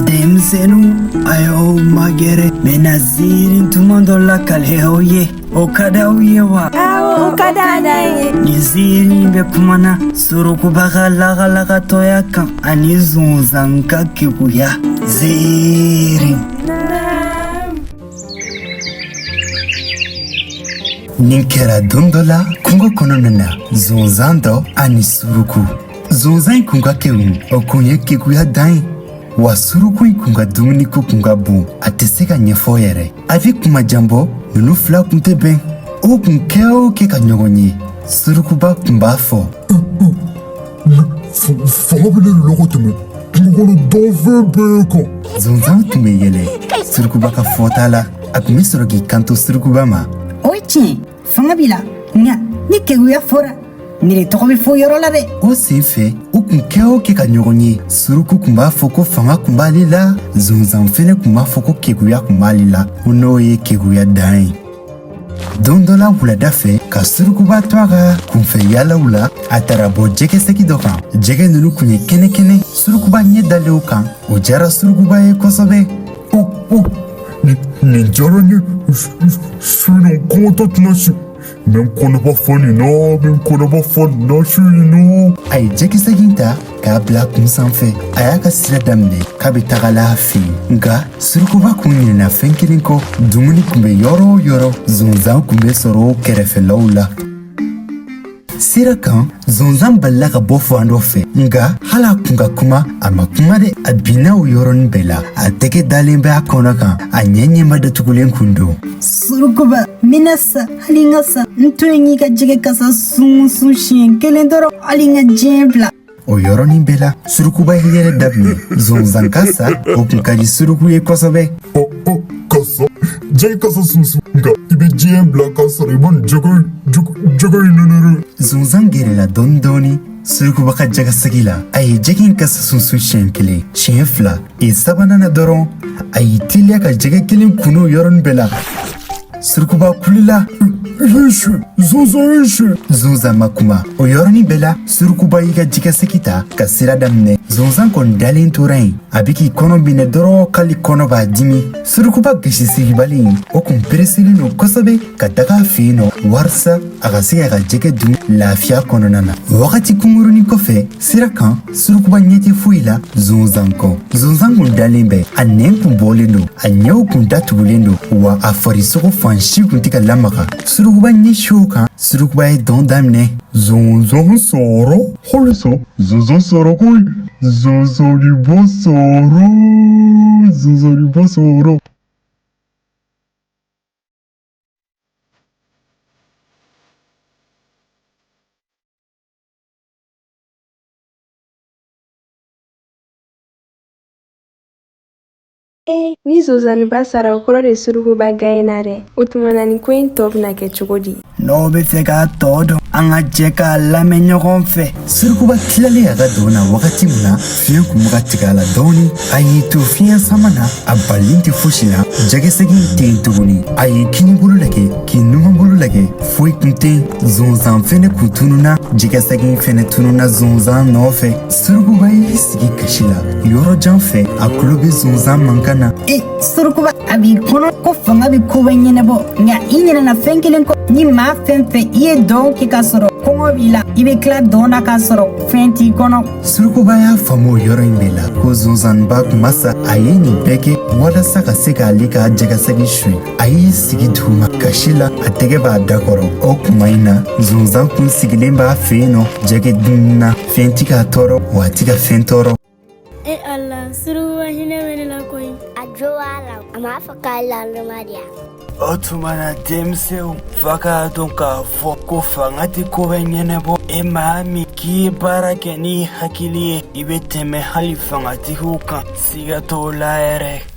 Denmisɛnninw, a y'aw magɛrɛ, n bɛna ziiri duman dɔ lakali aw ye. O ka di aw ye wa? Awɔ, o ka di an ye. Nin ziiri in bɛ kumana surukuba ka lakalakatɔya kan ani zonzan ka keguya. Ziiri. Nin kɛra don dɔ la kungo kɔnɔna na, zonzan dɔ ani suruku. Zonzan in kun ka kegun, o kun ye keguya dan ye. Wa suruku in kun ka dumuniko kun ka bon, a tɛ se ka ɲɛfɔ yɛrɛ. A bɛ kuma jan bɔ, ninnu fila kun tɛ bɛn. O kun kɛ o kɛ ka ɲɔgɔn ye, surukuba kun b'a fɔ: Fanga bɛ ne de la ka tɛmɛ kungo kɔnɔ danfɛn bɛɛ kan. Zonzan tun bɛ yɛlɛ surukuba ka fɔta la. A tun bɛ sɔrɔ k'i kanto surukuba ma: O ye tiɲɛ, fanga b'i la, nka ni keguya fɔra, ne de tɔgɔ bɛ fɔ yɔrɔ la dɛ. O sen fɛ, u kun kɛ o kɛ ka ɲɔgɔn ye, suruku kun b'a fɔ ko fanga kun b'ale la, zonzan fɛnɛ kun b'a fɔ ko keguya kun b'ale la, ko n'o ye keguya dan ye. Don dɔ la wulada fɛ, ka surukuba to a ka kunfɛ yaalaw la, a taara bɔ jɛgɛsɛgi dɔ kan. Jɛgɛ ninnu kun ye kɛnɛ kɛnɛ. Surukuba ɲɛ dalen o kan, o diyara surukuba ye kosɛbɛ. Oh, oh, nin diyara n ye. Su in na kɔngɔtɔ tɛna si. N bɛ n kɔnɔba fa nin na, n bɛ n kɔnɔba fa nin na su in na. A ye jɛgɛsɛgi ta k'a bila kun sanfɛ, a y'a ka sira daminɛ k'a bɛ taga la a fɛ yen. Nka surukuba kun ɲinɛna fɛn kelen kɔ. Dumuni kun bɛ yɔrɔ o yɔrɔ, zonzan kun bɛ sɔrɔ o kɛrɛfɛlaw la. Sira kan, zonzan balila ka bɔ fan dɔ fɛ, nka hali a kun ka kuma, a ma kuma dɛ. A binna o yɔrɔnin bɛɛ la, a tɛgɛ dalen bɛ a kɔnɔ kan, a ɲɛ ɲɛma datugulen kun don. Surukuba, n bɛna sa, hali n ka sa, n to yen k'i ka jɛgɛ kasa sunsun siɲɛ kelen dɔrɔn, hali n ka diɲɛ bila. O yɔrɔnin bɛɛ la, surukuba ye yɛrɛ daminɛ. Zonzan ka sa, o kun ka di suruku ye kosɛbɛ. Oh, oh, kasa, jɛgɛ kasa sunsun, nka i bɛ diɲɛ bila k'a sɔrɔ i ma nin jɛgɛ in nɛnɛ dɛ. Zonzan gɛrɛla dɔɔni dɔɔni surukuba ka jɛgɛsɛgi la. A ye jɛgɛ in kasa sunsun siɲɛ kelen, siɲɛ fila, e sabanan na dɔrɔn, a y'i teliya ka jɛgɛ kelen kunu o yɔrɔnin bɛɛ la. Surukuba kulila. Zonzan ye su. Zonzan ma kuma. O yɔrɔnin bɛɛ la, surukuba y'i ka jɛgɛsɛgi ta ka sira daminɛ. Zonzan kɔni dalen tora yen, a bɛ k'i kɔnɔ minɛ dɔrɔn k'ale kɔnɔ b'a dimi. Surukuba gasisigibali in, o kun pereselen don kosɛbɛ ka taga a fɛ yen nɔ, walisa a ka se k'a ka jɛgɛ dun lafiya kɔnɔna na. Wagati kunkurunin kɔfɛ, sira kan, surukuba ɲɛ tɛ foyi la zonzan kɔ. Zonzan kun dalen bɛ, a nɛn kun bɔlen don, a ɲɛw kun datugulen don, wa a farisogo fan si kun tɛ ka lamaga. Surukuba ɲɛ siw kan, surukuba ye dɔn daminɛ. Zonzan sɔrɔ halisa, zonzan sɔrɔ koyi, zonzanniba sɔrɔ, zonzanniba sɔrɔ. Ee, ni zonzanniba sara, o kɔrɔ de surukuba gagnéna dɛ. O tuma na, nin ko in tɔ bɛna kɛ cogo di? N'aw bɛ fɛ k'a tɔ dɔn, an ka jɛ k'a lamɛn ɲɔgɔn fɛ. Surukuba tilalen a ka don na wagati min na, fiɲɛ kun bɛ ka tigɛ a la dɔɔni. A y'i to fiɲɛ sama na, a balilen tɛ fosi la. Jɛgɛsɛgi tɛ yen tuguni. A ye kini bolo lajɛ, k'i numan bolo lajɛ, foyi kun tɛ yen. Zonzan fɛnɛ kun tununa, jɛgɛsɛgi fɛnɛ tununa zonzan nɔfɛ. Surukuba y'i sigi kasi la yɔrɔ jan fɛ, a tulo bɛ zonzan mankan na. E surukuba, a b'i kɔnɔ ko fanga bɛ ko bɛɛ ɲɛnabɔ, nka i ɲinɛna fɛn kelen kɔ. Ni maa fɛn fɛn i ye dɔn kɛ k'a sɔrɔ kɔngɔ b'i la, i bɛ tila dɔn na k'a sɔrɔ fɛn t'i kɔnɔ. Surukuba y'a faamu o yɔrɔ in de la ko zonzanba kun ma sa. A ye nin bɛɛ kɛ walasa ka se k'ale ka jɛgɛsɛgi suɲɛ. A y'i sigi duguma kasi la, a tɛgɛ b'a da kɔrɔ. O kuma in na, zonzan kun sigilen b'a fɛ yen nɔ jɛgɛ dunni na. Fɛn ti k'a tɔɔrɔ, wa a ti ka fɛn tɔɔrɔ. E Ala, surukuba hinɛ bɛ ne la koyi. A jo b'a la, a m'a fɔ k'a laloma de yan. O tuma na, denmisɛnw, fa k'a dɔn k'a fɔ ko fanga tɛ ko bɛɛ ɲɛnabɔ. E maa min k'i ye baara kɛ n'i hakili ye, i bɛ tɛmɛ hali fangatigiw kan, siga t'o la yɛrɛ.